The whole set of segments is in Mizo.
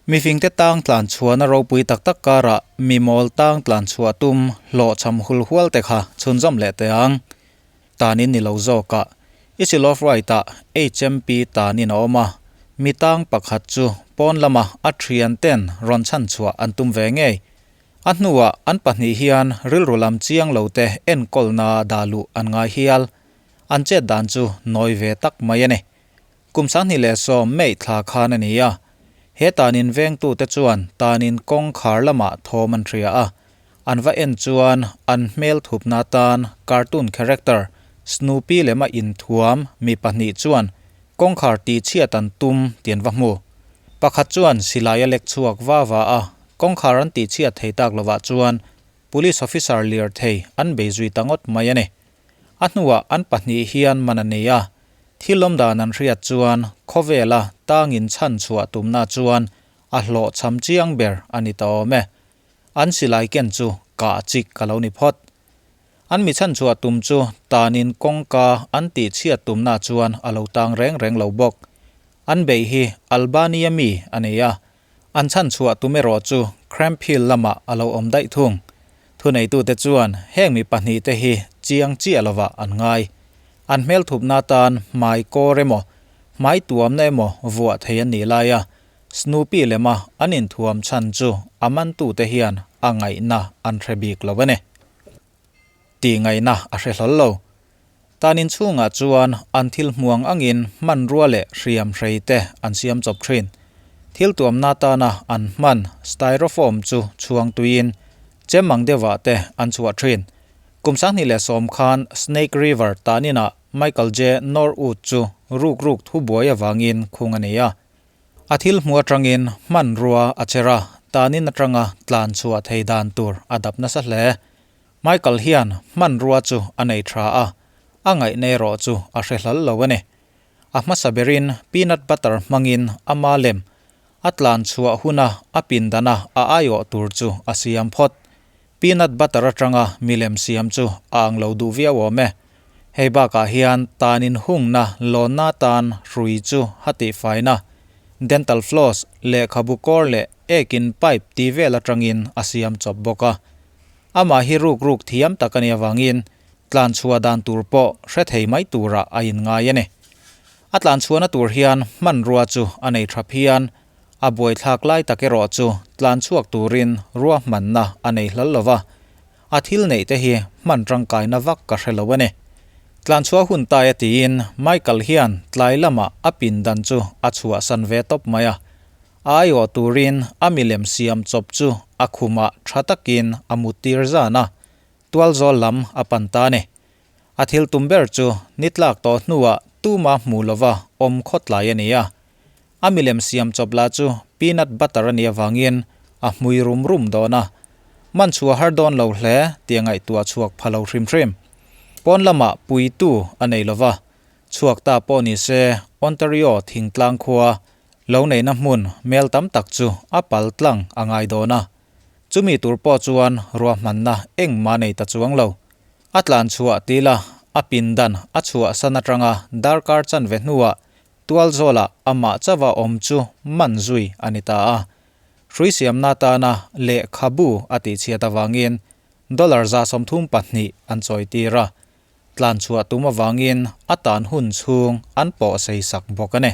Mifingte tang tlan chhuahna ropui tak tak karah mi mawl tang tlan chhuah tum hlawhchham hul hual te kha chhunzawm leh teh ang. Tanin ni lo zawkah Isle of Wight-ah HMP tanin a awm a, mi tang pakhat chu pawn lama a thian ten rawn chhan chhuah an tum ve ngei. A hnuah an pahnih hian rilru lam chiang lo te enkawlna dah luh an ngai hial. An chet dan chu nawi ve tak mai a ni. Kum 2010 May thla khan a ni a, he tanin vengtute chuan tanin kawngkhar lamah thawm an hria a, an va en chuan an hmel thupna atan cartoon character Snoopy lema inthuam mi pahnih chuan kawngkhar tihchhiat an tum tih an va hmu. Pakhat chuan silai a lek chhuak va va a, kawngkhar an tihchhiat thei tak lovah chuan police officer lirthei an bei zui ta ngawt mai a ni. A hnuah an pahnih hian man a nei a, thil awm dan an hriat chuan khawvela tangin chhan chhuah tumna chuan a hlawhchham chiang ber a ni ta awm e. An silai ken chu kah chik a lo ni phawt. An mi chhan chhuah tum chu tanin kawngka an tihchhiat tumna chuan a lo tang reng reng lo bawk. An beih hi Albania mi a nei a, An chhan chhuah tum erawh chu Cramp Hill lamah a lo awm daih thung. Thuneitute chuan heng mi pahnihte hi chiang chiah lovah an ngai. An hmel thupna atan hmai kawr emaw, hmai tuamna emaw vuah thei an nih laia Snoopy lema an inthuam chhan chu a mantute hian a ngaihna an hre bik lo a ni. Tih ngaihna a hre hlawl lo. Tan inchhungah chuan an thil hmuang angin hmanrua leh hriam hrei te an siam chawp thin. Thil tuamna atana an hman styrofoam chu chhuang tuiin chem ang deuhah te an chhuah thin. Kum 2010 khan Snake River tan inah Michael J. Norwood chu ruk ruk thubuai avangin khung a nei a. A thil hmu atangin hmanrua a cher a, tan in atanga tlan chhuah thei dan tur a dap nasa hle. Michael hian hmanrua chu a nei tha a, a ngaihna erawh chu a hre hlal lo a ni. A hmasa berin peanut butter hmangin ama lem a tlan chhuah huna a pindana a aiawh tur chu a siam phawt. Peanut butter atanga milem siam chu a ang lo duh viau awm e. Hei bakah hian tan inhungna lawnna atan hrui chu a tihfaina, dental floss, lehkhabu kawr leh ekin pipe tih vel atangin a siam chawp bawk a. Amah hi ruk ruk thiam tak a nih avangin tlan chhuah dan tur pawh hre thei mai turah a inngai a ni. A tlan chhuahna tur hian hmanrua chu a nei tha phian. A buaithlak lai tak erawh chu tlan chhuak turin ruahmanna a nei hlal lo va, a thil neih te hi hman tangkaina vak ka hre lo a ni. Tlan chhuah hun tai a tiin Michael hian tlai lamah a pindan chu a chhuahsan ve tawp mai a. A aiawh turin a milem siam chawp chu a khumah tha takin a mut tir zan a, tualzawl lam a pan ta a ni. A thil tum ber chu ni tlak tawh hnuah tuma hmu lova awm khawtlai a ni a. A milem siam chawp lah chu peanut butter a nih avangin a hmui rum rum dawn a. Man chhuah har dawn lo hle tih a ngaihtuah chhuak pha lo hrim hrim. Pawn lamah puitu a nei lova, chhuak ta pawh ni se Ontario thingtlang khua Lo neihna hmun mel tam tak chu a pal tlang a ngai dawn a, chumi tur pawh chuan ruahmanna engmah nei ta chuang lo. A tlan chhuah til a, a pindan a chhuah san atanga darkar chanve hnuah tualzawlah amah chauha awm chu man zui a ni ta a. Hrui siamna atana lehkhabu a tihchhiat avangin dollar 32 an chawitir a, Tlan chhuah tum avangin a tan hun chhung an pawh sei sak bawk a ni.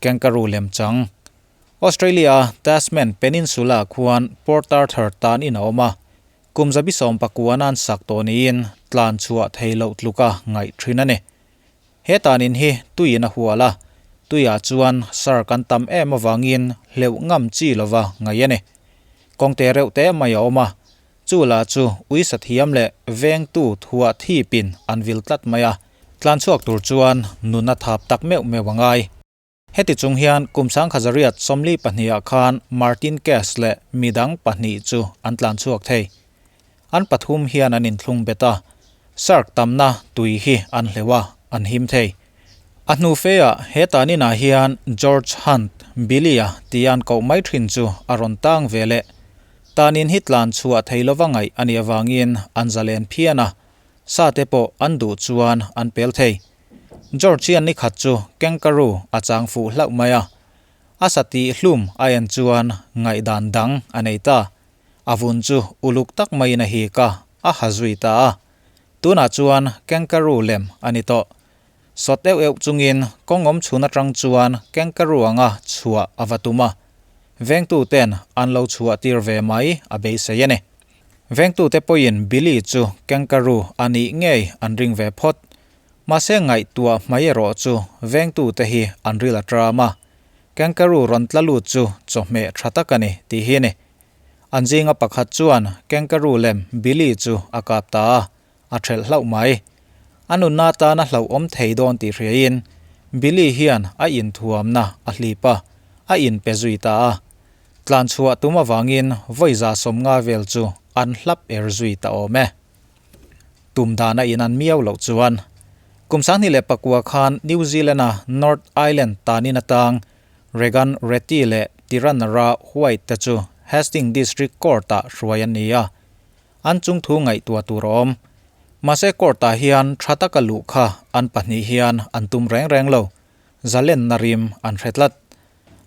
Kangaroo lemchang Australia Tasman Peninsula khuan Port Arthur tan in a awm a, kum 79 an sak tawh niin tlan chhuah thei loh tluka ngaih thin a ni. He tan in hi tuiin a hual a, tuiah chuan shark an tam em avangin hleuh ngam chi lova ngaih a ni. Kawngte reuh te mai a awm a, Chu lah chu uisa thiam leh vengtu thuah thipin an vil tlat mai a, tlan chhuak tur chuan nun a thap tak meuh meuh a ngai. Heti chung hian kum 1942 ah khan Martin Cash leh midang pahnih chu an tlan chhuak thei. An pathum hian an inthlung bet a, shark tamna tui hi an hleuh a, an him thei. A hnu feah he tan inah hian George Hunt, Billy-a tia an koh mai thin chu a rawn tang ve leh. Tanin hi tlan chhuah thei lova ngaih a nih avangin an zalen phian a, sa te pawh an duh chuan an pel thei. George hian ni khat chu kangaroo a chang fuh hlauh mai a. A sa tih hlum a en chuan ngaihdan dang a nei ta. A vun chu uluk tak maiin a hik a, a ha zui ta a. Tunah chuan kangaroo lem a ni tawh. Sawt euh euh chungin kawng awm chhun atang chuan kangaroo anga chhuah a va tum a. Vengtuten an lo chhuah tir ve mai a beisei a ni. Vengtute pawhin Billy chu kangaroo a nih ngei an ring ve phawt. Mahse ngaihtuah hmai erawh chu vengtute hi an ril a tram a. Kangaroo rawn tla lut chu chawhmeh tha tak a ni tih hi a ni. An zinga pakhat chuan kangaroo lem Billy chu a kap ta a, a thelh hlauh mai. A nunna atana hlauhawm thei dawn tih hriain Billy hian a inthuamna a hlip a, a inpe zui ta a. Tlan chhuah tum avangin vawi 150 vel chu an hlap er zui ta awm e. Tum dana in an miau loh chuan kum 2009 khan New Zealand-a North Island tanin atang Regan Retty leh Tiranara White te chu Hastings District Court-ah hruai an ni a, an chungthu ngaihtuah tur a awm. Mahse court-ah hian tha taka luh kha an pahnih hian an tum reng reng lo, zalenna rim an hre tlat.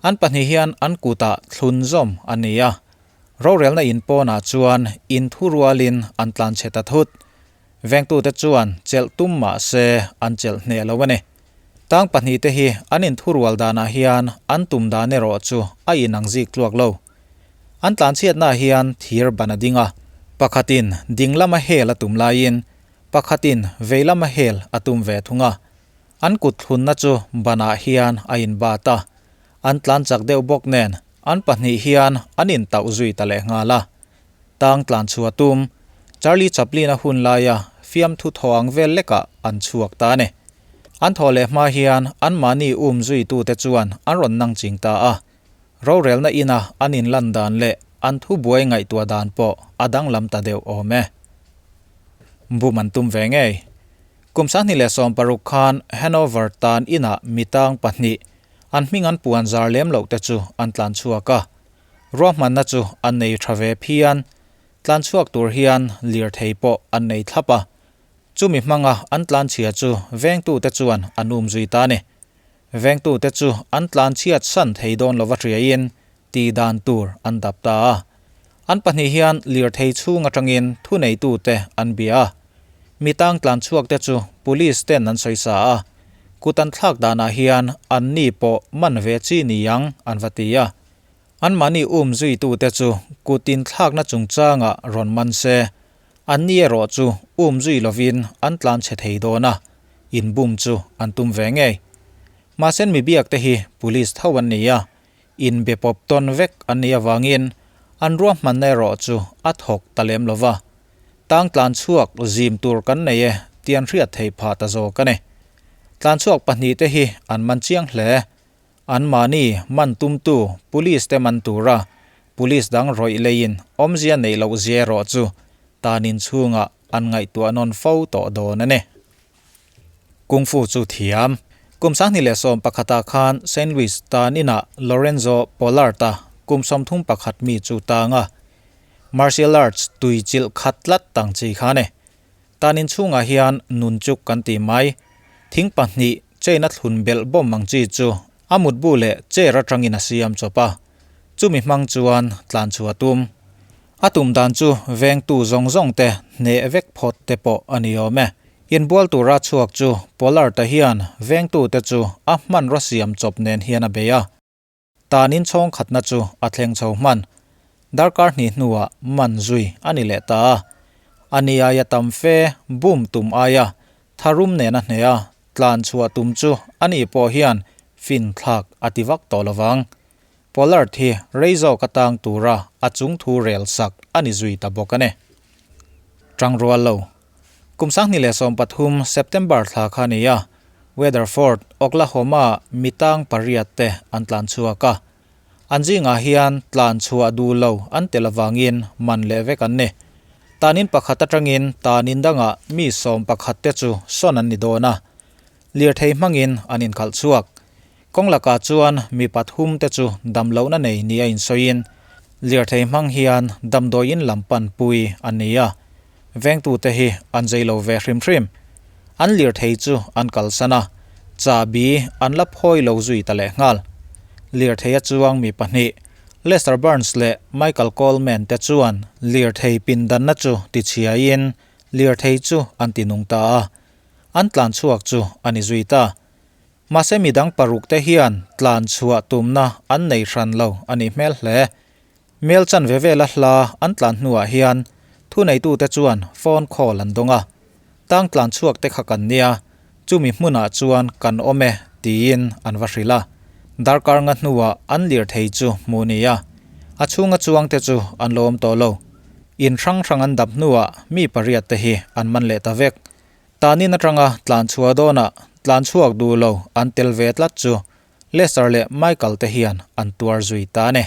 An pahnih hian an kutah thlunzawm a ni a, rorelna in pawnah chuan in thu rualin an tlanchhe ta thut. Vengtute chuan chelh tum mah se an chelh hneh lo a ni. Tang pahnihte hi an inthurual danah hian an tum dan erawh chu a inang zik tluak lo. An tlanchhiatnaah hian thir ban a ding a, pakhatin ding lama hel a tum laiin pakhatin vei lama hel a tum ve thung a. An kut thlunna chu banah hian a inbat a, an tlan chak deuh bawk nen an pahnih hian an intauh zui ta leh nghal a. Tang tlan chhuah tum, Charlie Chaplin-a hun laia fiamthu thaw ang vel lekah an chhuak ta a ni. An thaw leh hma hian anmahni um zuitute chuan an rawn nang ching ta a. Rorelna ina an inlan dan leh an thubuai ngaihtuah dan pawh a danglam ta deuh awm e. Bum an tum ve ngei. Kum 2016 khan Hanover tan inah mi tang pahnih, an hming an puan zar lem loh te chu an tlan chhuak a. Ruahmanna chu an nei tha ve phian. Tlan chhuak tur hian lirthei pawh an nei thlap a. Chumi hmanga an tlan chhia chu vengtute chuan an um zui ta a ni. Vengtute chu an tlan chhiat san thei dawn lova hriain tih dan tur an dap ta a. An pahnih hian lirthei chhung atangin thuneitute an bia a. Mi tang tlan chhuak te chu police ten an sawi sa a, kut an thlak danah hian an ni pawh man ve chi ni ang an va ti a. Anmahni um zuitute chu kut inthlakna chungchangah rawn man se, an ni erawh chu um zui lovin an tlan chhe thei dawn a, inbum chu an tum ve ngei. Mahse mi biak te hi police tho an ni a, Inbe pawp tawn vek an nih avangin an ruahmanna erawh chu a thawk ta lem lo va. Tang tlan chhuak zim tur kan nei e tih an hriat theih phah ta zawk a ni. Tlan chhuak pahnihte hi an man chiang hle. Anmahni man tumtu Police te man tura Police dang rawih leiin awmzia neih loh zia erawh chu tan inchhungah an ngaihtuah nawn fo tawh dawn a ni. Kung Fu chu thiam. Kum 2011 ah khan Saint Louis tan inah Lorenzo Pollard-a kum 31 mi chu tang a. Martial arts tui chilh khat tlat tang chi kha a ni. Tan in chhungah hian nun chuk kan ti mai. Thing pahnih chain a thlun belh bawm ang chi chu a mutbu leh chair atangin a siam chawp a. Chumi hmang chuan tlan chhuah a tum. A tum dan chu vengtu zawng zawng te hneh vek phawt te pawh a ni awm e. Inbual tura chhuak chu Pollard-a hian vengtute chu a hmanraw siam chawp nen hian a bei a. Tanin chhawng khatna chu a thleng chho hman. Darkar hnih hnuah man zui a ni leh ta a. A ni aia tam fe bum tum aia tharum nen a hneh a, tlan chhuah tum chu a ni pawh hian fin thlak a ti vak tawh lovang. Pollard hi rei zawk atang tura a chung thu rel sak a ni zui ta bawk a ni. Tangrual lo. Kum 2013 September thla kha a ni a, Weatherford, Oklahoma mi tang pariat te an tlan chhuak a. An zingah hian tlan chhuah duh lo an tel avangin man leh vek an ni. Tanin pakhat atangin tanin dangah mi 11 te chu sawn an ni dawn a. Lirthei hmangin an inkhalh chhuak. Kawng lakah chuan mi pathum te chu damlohna nei ni a insawiin lirthei hmang hian damdawiin lam pan pui an ni a. Vengtute hi an zei lo ve hrim hrim. An lirthei chu an kalsan a, chahbi an la phawi lo zui ta leh nghal. Lirthei a chuang mi pahnih, Lester Burns leh Michael Coleman te chuan lirthei pindanna chu tichhiaiin lirthei chu an tinung ta a, an tlan chhuak chu a ni zui ta. Mahse midang paruk te hian tlan chhuah tumna an nei hran lo a nih hmel hle. Mel chanve vela hla an tlan hnuah hian thuneitute chuan phone call an dawng a, Tang tlan chhuak te kha kan nia, chumi hmunah chuan kan awm e tiin an va hrilh a. Darkar nga hnuah an lirthei chu hmuh ni a, a chhunga chuangte chu an lo awm tawh lo. In hrang hrang an dap hnuah mi pariat te hi an man leh ta vek. Tanin atanga tlan chhuah dawnah tlan chhuak duh lo an tel ve tlat chu Lester leh Michael te hian an tuar zui ta a ni.